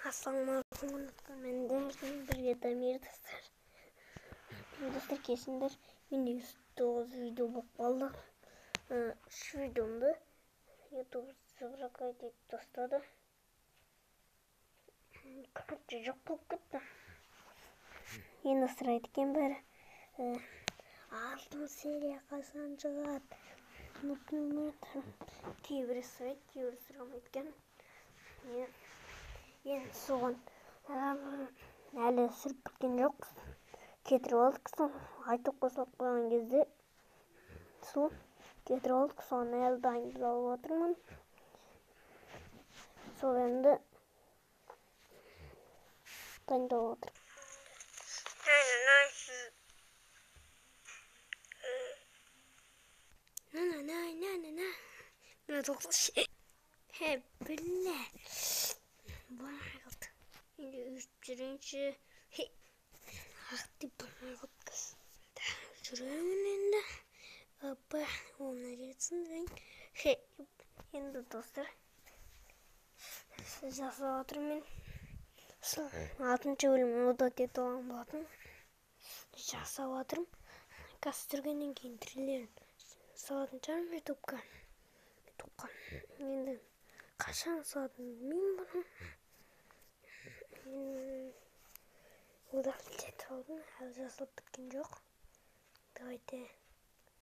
Ассалаумағалейкум, көрермендер, бірге Дамир достар. Достар, кешіріңдер, менде 109 видео болып қалды. Үш видеомды YouTube заблокировать етіп тастады. Короче, жоқ болып кетті. Енді сұрайды екен бәрі. Алтын серия қашан шығады? Кейбірі сұрайды, кейбірі сұрамайды екен. Енді соған әлі сүріп біткен жоқ. Кетіріп алдық, сол айтып қосылып қойған кезде сол кетіріп алдық, соны әлі дайындалып отырмын. Сол енді дайындалып отыр. На-на-на-на-на-на. Мына тоқташы. Хе, біле. Болмай қалды. Енді өшіп жүрейінші. Хе. Ақ деп болмай қалды. Жүремін енді. Апа, о, мына жерді сындырайын. Хе. Енді достар, жасап жатырмын мен. Сол алтыншы бөлім удалить етіп алған болатын. Жасап жатырмын. Қазір түсіргеннен кейін трейлерін салатын шығармын ютубқа. Ютубқа. Енді қашан салатынын білмеймін бұны. Удалить етіп алдым, әлі жасалып біткен жоқ. Давайте.